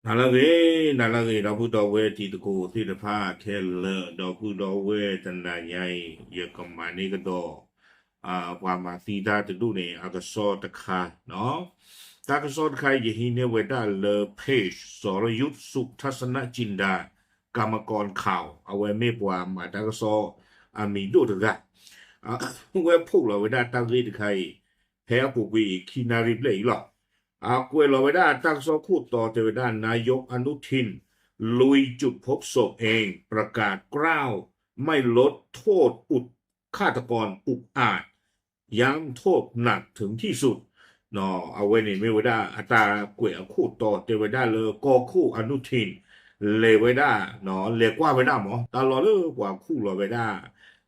နၤလၢအဂ့ၤ, နၤလၢအဂ့ၤ ဒီပုၢ်ဒီဝဲၢ်တံၤသကိးသ့ၣ်တဖၣ်ခဲလၢာ်, ဒီပုၢ်ဒီဝဲၢ်တနၤညါအံၤ ယကမၤန့ၢ်ကဒီး ပှၤမၤသံတၢ်တဒူၣ်န့ၣ် အကစီၣ်တခါ, တၢ်ကစီၣ်တခါအံၤ ယဟံးန့ၢ်ဝဲဒၣ်လၢ page စီၤရယုၢ် စုတ်ထၢစနၢၣ်ကၠံဒါ ကမ္မကီၢ်ခၢဝ် အဝဲမ့ၢ်ပှၤမၤတၢ်ကစီၣ်အမံၤဒိၣ်တဂၤ, အဝဲဖီၣ်လီၤဝဲဒၣ်တၢ်ဂ့ၢ်တခါအံၤ ဖဲအပူၤကွံာ်အံၤ ခံနၣ်ရံၣ်ဘျဲၣ်အံၤလီၤ. အကွဲးလီၤဝဲဒၣ်တၢ်ကစီၣ်ခိၣ်တီ တဲဝဲဒၣ် นายกอนุทิน ลุยจุดพบศพเอง ประกาศกล้าวไม่ลดโทษฆาตกรอุกอาจ ย้ำโทษหนักถึงที่สุด အဝဲန့ၣ်မ့ၢ်ဝဲဒၣ်အတၢ်ကွဲးအခိၣ်တီ တဲဝဲဒၣ်လၢကီၢ်ခိၣ် อนุทิน လဲၤဝဲဒၣ်, လဲၤကွၢ်ဝဲဒၣ်မး တၢ်လီၢ်လၢပှၤခူၣ်လီၤဝဲဒၣ်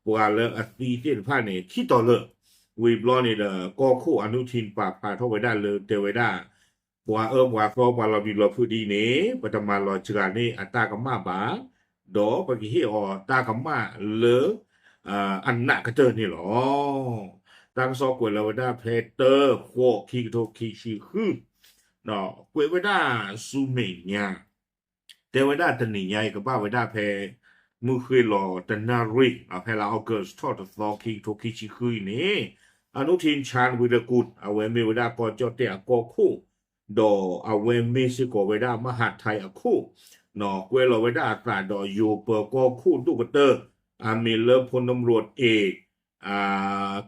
ပှၤလၢအသံသ့ၣ်တဖၣ်န့ၣ် ခံတီၤလၢာ်, ဝံၤဘျီန့ၣ်ဒီး ကီၢ်ခိၣ် อนุทิน ပာ်ဖျါထီၣ်ဝဲဒၣ်လၢ တဲဝဲဒၣ် ပှၤအၢပှၤသီ ပှၤလီၤဘံၣ်လီၤဖုးဒ်အံၤန့ၣ် ပတမၤလီၤစှၤန့ၢ်အတၢ်ကမၣ်ဘၣ်, ဒီးပကဟ့ၣ်အီၤတၢ်ကမၣ်လၢ အနးကတၢၢ်န့ၣ်လီၤ. တၢ်ကစီၣ်ကွဲးလီၤဝဲဒၣ်ဖဲ တၢ ဃိး ခံကထိခံဆံဃု, ကွဲးဝဲဒၣ်ဆူမဲာ်ညါ, တဲဝဲဒၣ်တနံၤညါအံၤ ကဘၣ်ဝဲဒၣ်ဖဲ မုၢ်ဃ့ၢ်လီၤတနၣ်ရံၣ် ဖဲလါ August ထီၣ်တသီ ခံကထိခံဆံဃုအံၤန့ၣ် อนุทิน ชาญวีรกูล အဝဲမ့ၢ်ဝဲဒၣ်ကီၢ်ကၠီၣ်တဲၣ်အကီၢ်ခိၣ် ဒီးအဝဲမ့ၢ်စ့ၢ်ကီးဝဲဒၣ် มหาดไทย အခိၣ်, ကွဲးလီၤဝဲဒၣ်အသးဒီးယိၤပၢၤကီၢ်ခိၣ်ဒိၣ်ကတၢၢ် အမံၤလၢ พลตำรวจเอก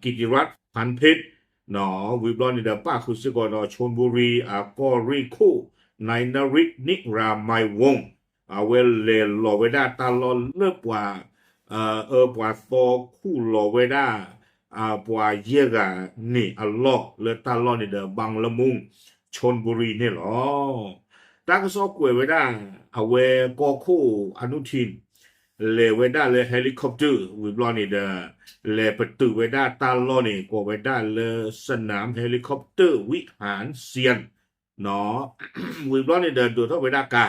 กิติรัตน์ พันเพชร ဝံၤဘျီန့ၣ်ဒီး ပၣ်ဃုာ်စ့ၢ်ကီးဒီး ชลบุรี အကီၢ်ရ့ၣ်ခိၣ် นายนฤทธิ์ นิรมัยวงศ์ အဝဲလဲၤလီၤဝဲဒၣ်တၢ်လီၢ်လၢပှၤ အၢပှၤသီခူၣ်လီၤဝဲဒၣ် ပှၤယဲၢ်ဂၤန့ၣ်အလီၢ်လၢတၢ်လီၢ်န့ၣ်ဒီး บางละมุง ชลบุรี န့ၣ်လီၤ. တၢ်ကစီၣ်ကွဲးဝဲဒၣ် အဝဲကီၢ်ခိၣ် อนุทิน လဲၤဝဲဒၣ်လၢ helicopter ဝံၤဘျီန့ၣ်ဒီး လဲၤပတုာ်ဝဲဒၣ်တၢ်လီၢ်န့ၣ် ကိးဝဲဒၣ်လၢ สนาม helicopter วิหารเซียน ဝံၤဘျီန့ၣ်ဒီး ဒိးထီၣ်ဝဲဒၣ်ကါ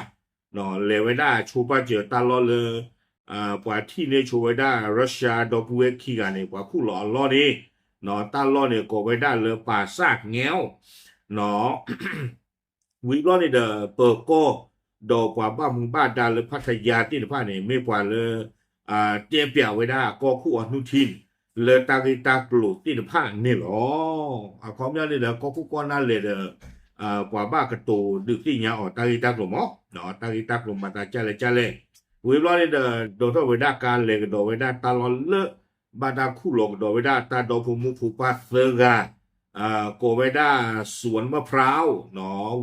လဲၤဝဲဒၣ်ဆိပာ်စၢၤတၢ်လီၢ်လၢ ပှၤထံၣ်န့ၢ်ဆိဝဲဒၣ် Russia ဒီပုၢ်ဝဲၢ်ခံဂၤန့ၣ် ပှၤခူၣ်လီၤအလီၢ်န့ၣ်, တၢ်လီၢ်န့ၣ်ကိးဝဲဒၣ်လၢ ป่าซากแง้ว ဝံၤဘျီန့ၣ်ဒီး ပၢၤကီၢ် ဒီးပှၤဘၣ်မူဘၣ်ဒါလၢ พัทยา သ့ၣ်တဖၣ်န့ၣ် မ့ၢ်ပှၤလၢ တဲပျးဝဲဒၣ်ကီၢ်ခိၣ် อนุทิน လၢတၢ်ဂ့ၢ်တၢ်ကျိၤသ့ၣ်တဖၣ်န့ၣ်လီၤ. အခီပညီန့ၣ်ဒီး ကီၢ်ခိၣ်ကီၢ်နၢ်လဲၣ်ဒီး ပှၤဘၣ်ကတိၤဒုးသ့ၣ်ညါအီၤတၢ်ဂ့ၢ်တၢ်ကျိၤမး, တၢ်ဂ့ၢ်တၢ်ကျိၤမၤသးကၢ်လဲၣ်ကၢ်လဲၣ်, ဝံၤဘျီန့ၣ်ဒီး ဒိးထီၣ်ဝဲဒၣ်ကါလဲၤကဒီးဝဲဒၣ်တၢ်လီၢ်လၢ ဘၣ်တၢ်ခူၣ်လီၤကဒီးဝဲဒၣ်တၢ်ဒီဖိမိၢ်ဖိပၢ်သၢဂၤ ကိးဝဲဒၣ် สวนมะพร้าว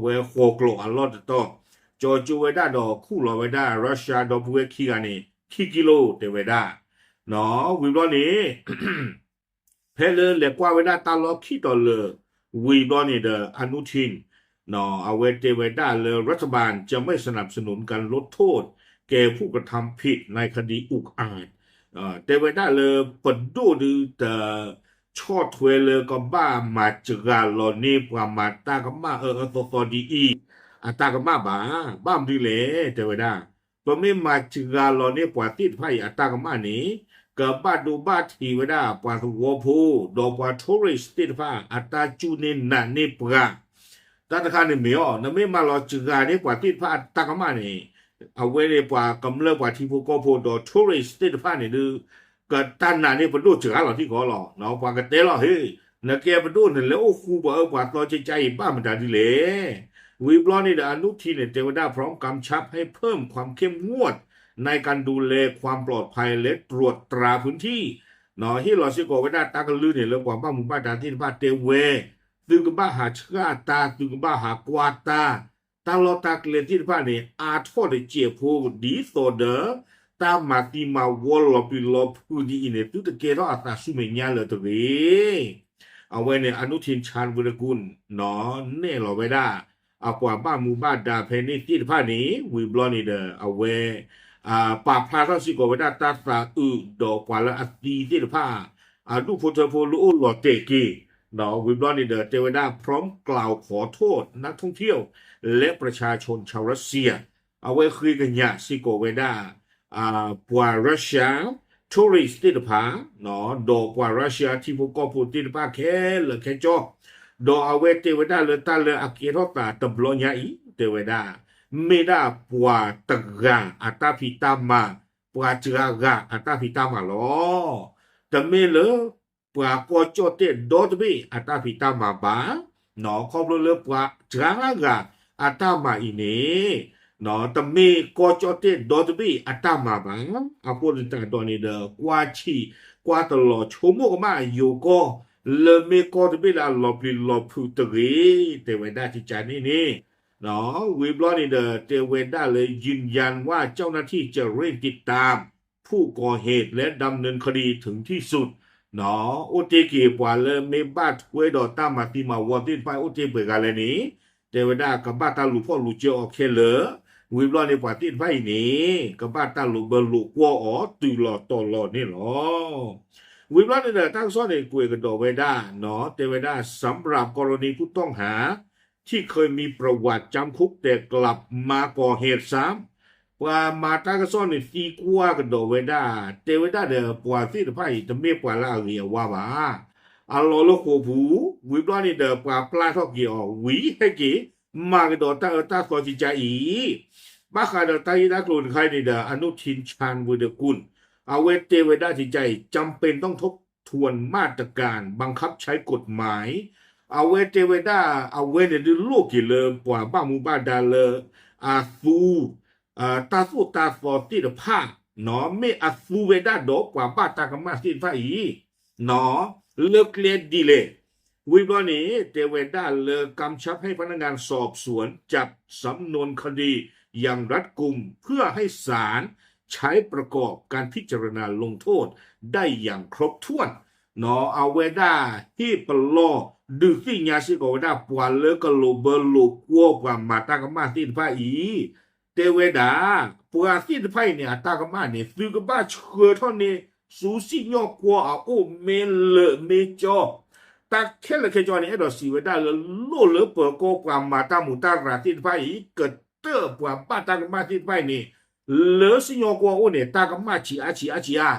ဝဲဃီၤကျိာ်အလီၢ်တတီၤ, ကၠီကၠိဝဲဒၣ်ဒီးခူၣ်လီၤဝဲဒၣ် Russia ဒီပုၢ်ဝဲၢ်ခံဂၤန့ၣ် ခံကံလိ တဲဝဲဒၣ်, ဝံၤဘျီန့ၣ် ဖဲလၢလဲၤကွၢ်ဝဲဒၣ်တၢ်လီၢ်ခံတီၤလၢာ် ဝံၤဘျီန့ၣ်ဒီး อนุทิน အဝဲတဲဝဲဒၣ်လၢ รัฐบาลจะไม่สนับสนุนการลดโทษแก่ผู้กระทำผิดในคดีอุกอาจ တဲဝဲဒၣ်လၢပဒိၣ်ဒုးတ ဆီၣ်ထွဲလၢကဘၣ်မၤစှၤလီၤန့ၢ်ပှၤမၤတၢ်ကမၣ်အၢအၢသီသီဒ်အံၤ အတၢ်ကမၣ်ဘၣ်. ဘၣ်မနုၤလဲၣ် တဲဝဲဒၣ်, ပမ့ၢ်မၤစှၤလီၤန့ၢ်ပှၤသ့ၣ်တဖၣ်အံၤအတၢ်ကမၣ်န့ၣ် ကဘၣ်ဒိဘၣ်ထံးဝဲဒၣ်ပှၤသဝီဖိ ဒီးပှၤ tourist သ့ၣ်တဖၣ်အတၢ်စူၢ်န့ၢ်နာ်န့ၢ်ပှၤ တၢ်တခါန့ၣ်မ့ၢ်အီၤ နမ့ၢ်မၤလီၤစှၤန့ၢ်ပှၤသ့ၣ်တဖၣ်အတၢ်ကမၣ်န့ၣ် အဝဲန့ၣ်ပှၤကမျၢၢ်ပှၤထံဖိကီၢ်ဖိဒီး tourist သ့ၣ်တဖၣ်န့ၣ်ဒုး ကတၢ်နာ်န့ၢ်ပဒိၣ်စှၤလီၤထံကီၢ်လီၤ. ပှၤကတဲလီၤဟ့ၣ် နကဲပဒိၣ်န့ၣ်လဲၤအိၣ်ဃူပှၤအၢပှၤသီကကါအံၤဘၣ်မတၤဒ်လဲၣ်. ဝံၤဘျီန့ၣ်ဒီး အနုထံန့ၣ် တဲဝဲဒၣ် พร้อมกำชับให้เพิ่มความเข้มงวดในการดูแลความปลอดภัยและตรวจตราพื้นที่ ဟ့ၣ်လီၤစ့ၢ်ကီးဝဲဒၣ်တၢ်ကလုၢ်န့ၣ် လၢပှၤဘၣ်မူဘၣ်ဒါသ့ၣ်တဖၣ်တဲဝဲ သုကဘၣ်ဟးဆှၣ်တၢ် သုကဘၣ်ဟးကွၢ်တၢ် တၢ်လီၢ်တၢ်ကျဲသ့ၣ်တဖၣ်န့ၣ် အါထီၣ်တစဲးဖိဒ်သိးဒီး တၢ်မၤသံမၤဝီလီၤပျံၤလီၤဖုးဒ်အံၤန့ၣ် သုတကဲထီၣ်အသးဆူမဲာ်ညါလၢၤတဂ့ၤ. အဝဲန့ၣ် အနုထံ ชาญวีรกูล နဲၣ်လီၤဝဲဒၣ် အပှၤဘၣ်မူဘၣ်ဒါဖဲန့ၣ်သ့ၣ်တဖၣ်န့ၣ် ဝံၤဘျီန့ၣ်ဒီး အဝဲ ပာ်ဖျါထီၣ်စ့ၢ်ကီးဝဲဒၣ်တၢ်သးအုးဒီးပှၤလၢအသံသ့ၣ်တဖၣ် အဒူၣ်ဖိထၢဖိလၢအိၣ်လီၤတဲာ်က့ၤ ဝံၤဘျီန့ၣ်ဒီး တဲဝဲဒၣ် พร้อมกล่าวขอโทษนักท่องเที่ยวและประชาชนชาวรัสเซีย အဝဲဃ့ကညးစ့ၢ်ကီးဝဲဒၣ် ပှၤ Russia tourist သ့ၣ်တဖၣ် ဒီးပှၤ Russia ထံဖိကီၢ်ဖိသ့ၣ်တဖၣ်ခဲလၢာ်ခဲဆ့ ဒီးအဝဲတဲဝဲဒၣ်လၢတၢ်လၢအကဲထီၣ်သးတဘျီညါအံၤ တဲဝဲဒၣ် မ့ၢ်ဒၣ်ပှၤတဂၤအတၢ်ဖံးတၢ်မၤ, ပှၤစှၤဂၤအတၢ်ဖံးတၢ်မၤလီၤ. တမ့ၢ်လၢ ပှၤကီၢ်ကၠီၣ်တဲၣ်ဒီတဘ့ၣ်အတၢ်ဖံးတၢ်မၤဘၣ်, ခီဖျိလၢပှၤစှၤဂၤအတၢ်မၤအံၤန့ၣ် တမ့ၢ်ကီၢ်ကၠီၣ်တဲၣ်ဒီတဘ့ၣ်အတၢ်မၤဘၣ်. အဃိသတးဒီးန့ၣ်ဒီး ကွၢ်ဆံးကွၢ်တလီၤဆိကမိၣ်ကမၣ်ယိၤကီၢ် လၢမ့ၢ်ကီၢ်တဘ့ၣ်လၢအလီၤပျံၤလီၤဖုးတဂ့ၤ တဲဝဲဒၣ်ကကန့ၣ်န့ၣ် ဝံၤဘျီန့ၣ်ဒီး တဲဝဲဒၣ်လၢ ยืนยันว่าเจ้าหน้าที่จะเร่งติดตามผู้ก่อเหตุและดำเนินคดีถึงที่สุด အိၣ်တ့ၢ်က့ၤပှၤလၢမ့ၢ်ဘၣ်ထွဲဒီးတၢ်မၤသံမၤဝီသ့ၣ်တဖၣ် အိၣ်တ့ၢ်ပှဲၤဂၤလဲၣ်န့ၣ် တဲဝဲဒၣ်ကဘၣ်တၢ်လူၤဖီၣ်လူၤစၢအီၤခဲလၢာ်, ဝံၤဘျီန့ၣ်ပှၤသ့ၣ်တဖၣ်အံၤန့ၣ် ကဘၣ်တၢ်လူၤဘၢလူၤကွီၢ်အီၤတုၤလီၤတီၤလီၤန့ၣ်လီၤ. ဝံၤဘျီန့ၣ်ဒီး တၢ်ကစီၣ်န့ၣ် ကွဲးကဒီးဝဲဒၣ် တဲဝဲဒၣ် สำหรับกรณีผู้ต้องหา ที่เคยมีประวัติจำคุกแต่กลับมาก่อเหตุซ้ำ ပှၤမၤတၢ်ကစီၣ်န့ၣ်သံကွၢ်ကဒီးဝဲဒၣ်, တဲဝဲဒၣ်ဒီး ပှၤသ့ၣ်တဖၣ်အံၤ တမ့ၢ်ပှၤလၢအဂ့ၤအဝါဘၣ်. အလီၤလၢဃိာ်ပူၤ, ဝံၤဘျီန့ၣ်ဒီး ပှၤပျၢ်ထီၣ်က့ၤအီၤ ဝံၤဟဲက့ၤ မၤကဒီးတၢ်အၢတၢ်သီကကအံၤ, ဘၣ်ဃးဒီးတၢ်ဂ့ၢ်တၢ်ကျိၤတခါအံၤန့ၣ်ဒီး อนุทิน ชาญวีรกูล အဝဲတဲဝဲဒၣ်ကကအံၤ จำเป็นต้องทบทวนมาตรการบังคับใช้กฎหมาย အဝဲတဲဝဲဒၣ် အဝဲန့ၣ်ဒုးလိၣ်က့ၤလၢပှၤဘၣ်မူဘၣ်ဒါလၢ အသူ တၢ်သိၣ်တၢ်သီသ့ၣ်တဖၣ် မ့ၢ်အသူဝဲဒၣ်ဒီးပှၤဘၣ်တၢ်ကမၣ်သ့ၣ်တဖၣ်အံၤ လၢကျဲဒ်လဲၣ်. ဝံၤဘျီန့ၣ် တဲဝဲဒၣ်လၢ กำชับให้พนักงานสอบสวนจัดสำนวนคดีอย่างรัดกุม เพื่อให้ศาลใช้ประกอบการพิจารณาลงโทษได้อย่างครบถ้วน အဝဲဒၣ်ဟ့ၣ်ပလီၢ်ဒုးသ့ၣ်ညါစ့ၢ်ကီးဝဲဒၣ် ပှၤလၢကလိာ်ဘၢလိာ်ကွီၢ်ပှၤမၤတၢ်ကမၣ်သ့ၣ်တဖၣ်အံၤ တဲဝဲဒၣ် ပှၤသ့ၣ်တဖၣ်အံၤန့ၣ် အတၢ်ကမၣ်န့ၣ် သုကဘၣ်ဆှၢထီၣ်န့ၢ်ဆူစံၣ်ညီၣ်ကွီၢ်အအိၣ်မ့ၢ်လၢာ်မ့ၢ်ကၠီ တၢ်ခဲလၢာ်ခဲဆ့န့ၣ် အဲၣ်ဒိးစံးဝဲဒၣ်လၢ လိၣ်လၢပၢၤကီၢ်ပှၤမၤတၢ်မူးတၢ်ရၤသ့ၣ်တဖၣ်အံၤ ကတၢၢ်ပှၤဘၣ်တၢ်ကမၣ်သ့ၣ်တဖၣ်အံၤန့ၣ် လၢစံၣ်ညီၣ်ကွီၢ်အအိၣ်န့ၣ် တၢ်ကမၣ်ဆံးအါဆံးအါဆံးဧါ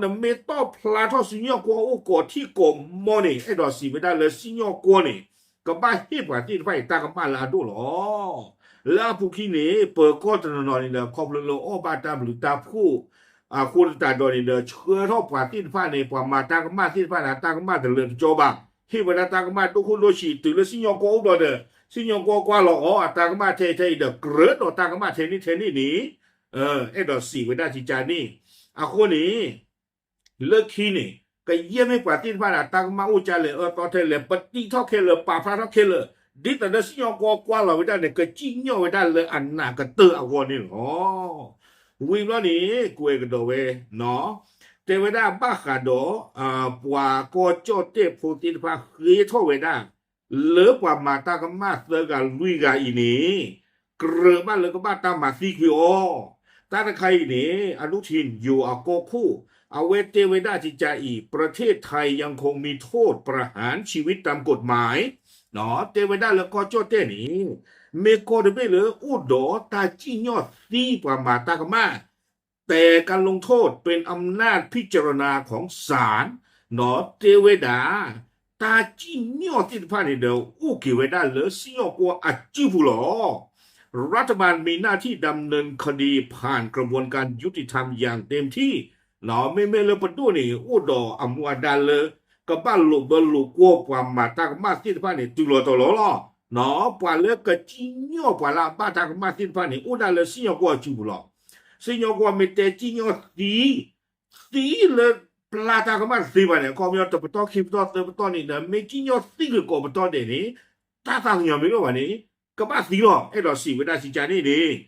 နမ့ၢ်တီၣ်ဖျါထီၣ်စံၣ်ညီၣ်ကွီၢ်အအိၣ်ကိးထံၣ်ကိးမီန့ၣ် အဲၣ်ဒိးစံးဝဲဒၣ်လၢစံၣ်ညီၣ်ကွီၢ်န့ၣ် ကဘၣ်ဟ့ၣ်ပှၤသ့ၣ်တဖၣ်အံၤတၢ်ကမၣ်လၢအဒိၣ်လီၤ. လၢအပူၤခံန့ၣ် ပၢၤကီၢ်တနီၤနီၤန့ၣ်ဒီး ခီဖျိလၢအီၣ်ဘၣ်တၢ်ဘျုးတၢ်ဖှိၣ် အဃိသတးဒီးန့ၣ်ဒီး ဆှၢထီၣ်ပှၤသ့ၣ်တဖၣ်န့ၣ် ပှၤမၤတၢ်ကမၣ်သ့ၣ်တဖၣ်န့ၣ် အတၢ်ကမၣ်တလၢတကၠီဘၣ်, ဟ့ၣ်ဝဲဒၣ်တၢ်ကမၣ်ဒိၣ်ခိၣ်ဒိၣ်ဆံး တုၤလၢစံၣ်ညီၣ်ကွီၢ်အိၣ်ဘျီဒီး စံၣ်ညီၣ်ကွီၢ်ကွၢ်လီၤအီၤ အတၢ်ကမၣ်ထဲအံၤထဲအံၤဒီး ကြၢးဒီးတၢ်ကမၣ်ထဲန့ၣ်ထဲန့ၣ်န့ၣ် အဲၣ်ဒိးစံးဝဲဒၣ်ကကန့ၣ် အဃိန့ၣ် လၢခံန့ၣ် ကယဲၢ်မ့ၢ်ပှၤသ့ၣ်တဖၣ်န့ၣ် အတၢ်ကမၣ်အိၣ်ကလဲၣ်အၢသီထဲလဲၣ် ပတံထီၣ်ခဲလၢာ် ပာ်ဖျါထီၣ်ခဲလၢာ် ဒ်သိးဒီးစံၣ်ညီၣ်ကွီၢ်ကွၢ်လီၤဝဲဒၣ်န့ၣ် ကစံၣ်ညီၣ်ဝဲဒၣ်လၢအနးကတၢၢ်အဂီၢ်န့ၣ်လီၤ. ဝံၤဘျီန့ၣ် ကွဲးကဒီးဝဲ တဲဝဲဒၣ်ဘၣ်ဃးဒီး ပှၤကီၢ်ကၠီၣ်တဲၣ်ဖိသ့ၣ်တဖၣ် ဃ့ထီၣ်ဝဲဒၣ် လၢပှၤမၤတၢ်ကမၣ်သၢဂၤလွံၢ်ဂၤအံၤန့ၣ် ကြၢးဘၣ်လၢကဘၣ်တၢ်မၤသံကွံာ်အီၤ, တၢ်တခါအံၤန့ၣ် อนุทินอยู่อาโกโค အဝဲတဲဝဲဒၣ်ကကအံၤ ประเทศไทยยังคงมีโทษประหารชีวิตตามกฎหมาย တဲဝဲဒၣ်လၢကီၢ်ကၠီၣ်တဲၣ်န့ၣ် မ့ၢ်ကီၢ်တဘ့ၣ်လၢအိၣ်ဒီးတၢ်စံၣ်ညီၣ်သံပှၤမၤတၢ်ကမၣ် แต่การลงโทษเป็นอำนาจพิจารณาของศาล တဲဝဲဒၣ် တၢ်စံၣ်ညီၣ်သ့ၣ်တဖၣ်န့ၣ်ဒီး အိၣ်က့ၤဝဲဒၣ်လၢစံၣ်ညီၣ်ကွီၢ်အစုပူၤလီၤ. รัฐบาลมีหน้าที่ดำเนินคดีผ่านกระบวนการยุติธรรมอย่างเต็มที่ မ့မ့ၢ်လၢပဒိၣ်န့ၣ် အိၣ်ဒီးအမူအဒါလၢ ကဘၣ်လိာ်ဘၢလိာ်ကွီၢ်ပှၤမၤတၢ်ကမၣ်သ့ၣ်တဖၣ်န့ၣ် တုၤလီၤတီၤလီၤလီၤ. ပှၤလၢကစံၣ်ညီၣ်ပှၤလၢအဘၣ်တၢ်ကမၣ်သ့ၣ်တဖၣ်န့ၣ် အိၣ်ဒၣ်လၢစံၣ်ညီၣ်ကွီၢ်အစုပူၤလီၤ. စံၣ်ညီၣ်ကွီၢ်မ့ၢ်တဲစံၣ်ညီၣ်သံ သံလၢပျၢ်တၢ်ကမၣ်တသ့ဘၣ်န့ၣ် အခီပညီတပတီၢ်ခံပတီၢ်သၢပတီၢ်န့ၣ်ဒီး မ့ၢ်စံၣ်ညီၣ်သံက့ၤကိးပတီၢ်ဒဲးန့ၣ် တၢ်သးကညီၤမ့ၢ်တအိၣ်ဘၣ်န့ၣ် ကဘၣ်သံလီၤ. အဲၣ်ဒိးစံးဝဲဒၣ်ကကန့ၣ်န့ၣ်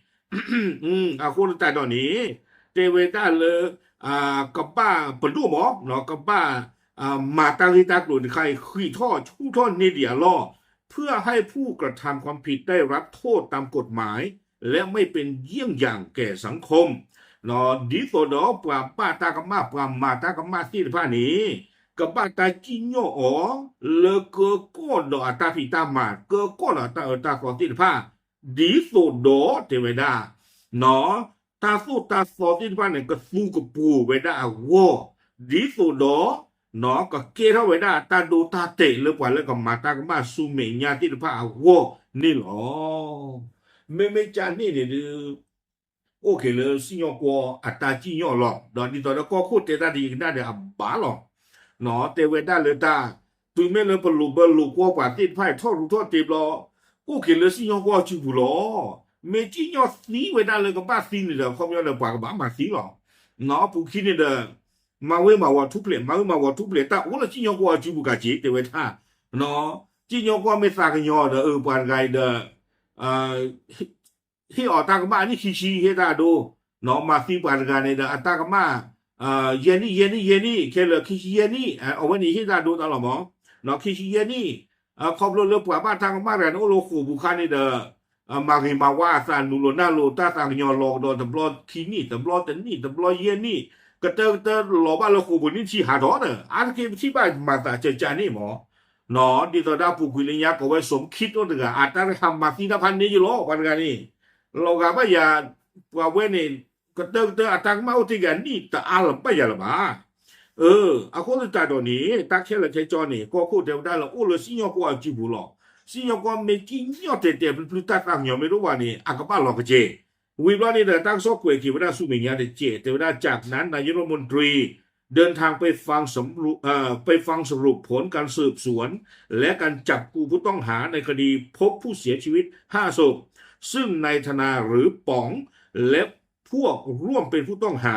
အဃိသတးဒီးန့ၣ် တဲဝဲဒၣ်လၢ ကဘၣ်ပဒိၣ်မး ကဘၣ် မၤတၢ်ဂ့ၢ်တၢ်ကျိၤတခါအံၤ ဃံးထီၣ်ဆူၣ်ထီၣ်န့ၢ်ဒံးအလီၢ် เพื่อให้ผู้กระทำความผิดได้รับโทษตามกฎหมาย และไม่เป็นเยี่ยงอย่างแก่สังคม ဒ်သိးဒီးပှၤဘၣ်တၢ်ကမၣ် ပှၤမၤတၢ်ကမၣ်သ့ၣ်တဖၣ်န့ၣ် ကဘၣ်တၢ်စံၣ်ညီၣ်အီၤ လၢကကီၢ်ဒီးအတၢ်ဖံးတၢ်မၤ ကကီၢ်ဒီးအတၢ်အၢတၢ်သီသ့ၣ်တဖၣ် ဒ်သိးဒီးတဲဝဲဒၣ် တၢ်သိၣ်တၢ်သီသ့ၣ်တဖၣ်န့ၣ် ကသူကပိာ်ဝဲဒၣ်အဂီၢ် ဒ်သိးဒီး ကကဲထီၣ်ဝဲဒၣ်တၢ်ဒိတၢ်တဲာ်လၢပှၤလၢကမၤတၢ်ကမၣ်ဆူမဲာ်ညါသ့ၣ်တဖၣ်အဂီၢ်န့ၣ်လီၤ. မ့မ့ၢ်ကန့ၣ်န့ၣ်ဒုး အိၣ်က့ၤလၢစံၣ်ညီၣ်ကွီၢ်အတၢ်စံၣ်ညီၣ်လီၤ. ဒီးဒ်သိးဒီးကီၢ်ခိၣ်တဲတၢ်ဒ်ယကနၣ်ဒီးအဘၣ်လီၤ. တဲဝဲဒၣ်လၢတၢ် တုၤမ့ၢ်လၢပလိာ်ဘၢလိာ်ကွီၢ်ပှၤသ့ၣ်တဖၣ်အံၤထီၣ်ရူးထီၣ်တ့ဘျီ အိၣ်က့ၤလၢစံၣ်ညီၣ်ကွီၢ်အစုပူၤလီၤ. မ့ၢ်စံၣ်ညီၣ်သံဝဲဒၣ်လၢကဘၣ်သံန့ၣ်ဒီး အခီပညီဒီးပှၤကဘၣ်မၤသံလီၤ. ပူၤခံန့ၣ်ဒီး မၤဝ့ၤမၤဝီၤထူၣ်ဖျဲး မၤဝ့ၤမၤဝီၤထူၣ်ဖျဲး တၢ်အိၣ်လၢစံၣ်ညီၣ်ကွီၢ်အစုပူၤကးက့ၤ တဲဝဲဒၣ် စံၣ်ညီၣ်ကွီၢ်မ့ၢ်သးကညီၤဒီး အၢ ပှၤတဂၤအံၤဒီး ဟ့ၣ်အီၤတၢ်ကမၣ်အနံၣ်ခံဆံ ဟ့ၣ်တၢ်အဒိ, မၤသံပှၤတဂၤန့ၣ်ဒီး အတၢ်ကမၣ် ယဲၢ်နံၣ် ယဲၢ်နံၣ် ယဲၢ်နံၣ် ခဲလၢာ်ခံဆံယဲၢ်နံၣ် အဝဲန့ၣ်ဟ့ၣ်တၢ်အဒိတၢ်လီၤမး, ခံဆံယဲၢ်နံၣ် ခီဖျိလၢပှၤဘၣ်တၢ်ကမၣ်တဂၤန့ၣ် အိၣ်လၢဃိာ်ပူၤခါန့ၣ်ဒီး မၤဂ့ၤမၤဝါအသး နုာ်လီၤနၢ်လိာ်တၢ်သးကညီၤ လီၤကဒီးတဘျီခံနံၣ် တဘျီတနံၣ် တဘျီယဲၢ်နံၣ် ကတၢၢ်ကတၢၢ်လီၤဘၣ်လၢဃိာ်ပူၤနံၣ်ထံဟးထီၣ်ဒီး အါတက့ၢ်ပထံၣ်ဘၣ်မၤသးကၢကၢန့ၣ်မး ဒ်သိးဒၣ်ပူၤကွံာ်လၢညါ ကိးဝဲစိာ်မခံတိၣ်တဂၤ အတၢ်တဟးမၤသံတၢ်ဖးန့ၣ်ယလီၤ ပှၤတဂၤန့ၣ် လီၤဂာ်ဘၣ်ယၤ ပှၤဝဲန့ၣ် ကတၢၢ်ကတၢၢ်အတၢ်ကမၣ်အိၣ်တ့ၢ်က့ၤအနံၣ်တအါလၢၤဘၣ်ယၤလၢၤဘၣ်. အဃိသတးဒီးန့ၣ် တၢ်ခဲလၢာ်ခဲဆ့န့ၣ် ကီၢ်ခိၣ်တဲဝဲဒၣ်လၢအိၣ်လၢစံၣ်ညီၣ်ကွီၢ်အစုပူၤလီၤ. စံၣ်ညီၣ်ကွီၢ်မ့ၢ်စံၣ်ညီၣ်တဲာ်တဲာ်ဖျုဖျု တၢ်သးကညီၤမ့ၢ်တအိၣ်ဘၣ်န့ၣ် အကဘၣ်လီၤကစဲၤ ဝံၤဘျီန့ၣ်ဒီး တၢ်ကစီၣ်ကွဲးက့ၤဝဲဒၣ်ဆူမဲာ်ညါတစဲး တဲဝဲဒၣ် จากนั้นนายกรัฐมนตรีเดินทางไปฟังสำรวจ เอ่อ ไปฟังสรุปผลการสืบสวน และการจับกลุ่มผู้ต้องหาในคดีพบผู้เสียชีวิต ห้าศพ ซึ่งนายธนาหรือป๋อง และพวกร่วมเป็นผู้ต้องหา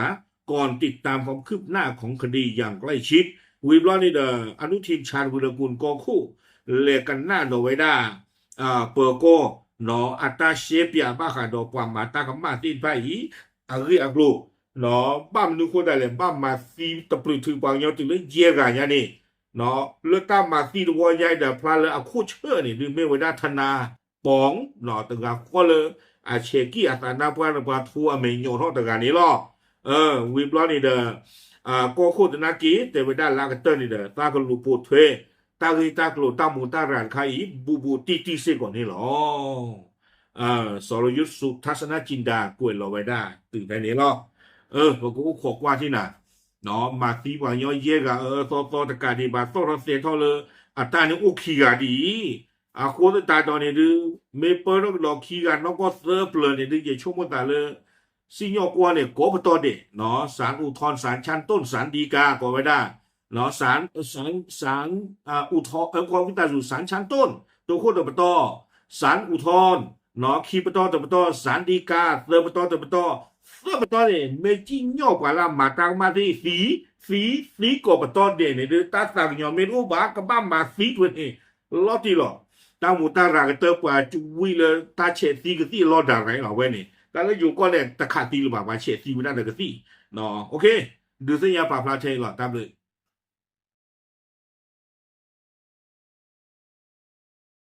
ก่อนติดตามความคืบหน้าของคดีอย่างใกล้ชิด ဝံၤဘျီန့ၣ်ဒီး အနုထင်ချန်ဝံၤလၢကုၢ်ကီၢ်ခိၣ် လဲၤကနၣ်ဒီးဝဲဒၣ် ပၢၤကီၢ် အတၢ်ရှဲပၠးဘၣ်ဃးဒီးပှၤမၤတၢ်ကမၣ်သ့ၣ်တဖၣ်အံၤ အဂ့ၢ်အကျိၤ ဘၣ်မနုၤဃိသတးလဲၣ် ဘၣ်မၤသံတပျုာ်ထုးပှၤကညီတုၤလၢယဲၢ်ဂၤညါန့ၣ် လၢတၢ်မၤသံတဝီညါအံၤဒီး ဖျါလၢအခိၣ်ဆၢၣ်န့ၣ် ဒုးမ့ၢ်ဝဲဒၣ် ထနၢ် ပီၣ် တဂၤဃီလၢ အဆဲးကံၣ်အသးနါပှၢ်ဒီးပှၤထိအမဲာ်ညိးထီၣ်တဂၤန့ၣ်လီၤ. ဝံၤဘျီန့ၣ်ဒီး ကီၢ်ခိၣ်သနာ်က့ တဲဝဲဒၣ်လၢအကတၢၢ်န့ၣ်ဒီး သးကလူၤပိာ်ထွဲ တၢ်ဂ့ၢ်တၢ်ကျိၤတၢ်မူးတၢ်ရၤတခါအံၤ ဘူးဘူးတံၢ်တံၢ်စ့ၢ်ကီးန့ၣ်လီၤ. စီၤရယုၢ်စူး ထၣ်စနၣ်ကၠံဒါ ကွဲးလီၤဝဲဒၣ်တုၤဖဲန့ၣ်လီၤ. ပကအိၣ်ခိးကွၢ်ထံၣ်နၤ မၤသံပှၤကညီယဲၢ်ဂၤအၢအၢသီသီတကးဒံးဘၣ် သီၣ်ထီၣ်သဲထီၣ်လၢ အတၢ်န့ၣ်အိၣ်ခံဂၤဒ်အံၤ, အဃိသတးဒီးန့ၣ်ဒုး မ့ၢ်ပၢထီၣ်ကဒီးခံဂၤနီၢ်ကီၢ်သၢပျၢၤန့ၣ်ဒုး ယဆိကမိၣ်သးလၢ စံၣ်ညီၣ်ကွီၢ်န့ၣ် ကိးပတီၢ်ဒဲး စၤၣ်အူထီၣ် စၤၣ်ဆၣ်တိၣ် စၤၣ်ဒံကၤ ကိးဝဲဒၣ် စၤၣ် စၤၣ် အူထီၣ် အၢ ကီၢ်ဝံသးစူၤ စၤၣ်ဆၣ်တိၣ် တိခိၣ်တပတီၢ် စၤၣ်အူထီၣ် ခံပတီၢ်တပတီၢ် စၤၣ်ဒံကၤ သၢပတီၢ်တပတီၢ် သၢပတီၢ်န့ၣ် မ့ၢ်စံၣ်ညီၣ်ပှၤလၢအမၤတၢ်ကမၣ်သ့ၣ်သံ သံ သံကိးပတီၢ်ဒဲးန့ၣ်ဒုး တၢ်သးကညီၤမ့ၢ်တအိၣ်ဘၣ် ကဘၣ်မၤသံထွဲန့ၣ် လီၤတံၢ်လီၤ. တၢ်မူးတၢ်ရၤကတၢၢ်ပှၤဝံၤလၢတၢ်ဆဲးသံကသံၣ်အလီၢ်ဒၣ်ရၤလီၤဝဲန့ၣ် တၢ်လၢယိၤကီၢ်န့ၣ် တခးသံလၢၤဘၣ် ပှၤဆဲးသံဝဲဒၣ်ဒီးကသံၣ် ဒုးသ့ၣ်ညါပာ်ဖျါထဲအံၤလီၤ တၢ်ဘျုး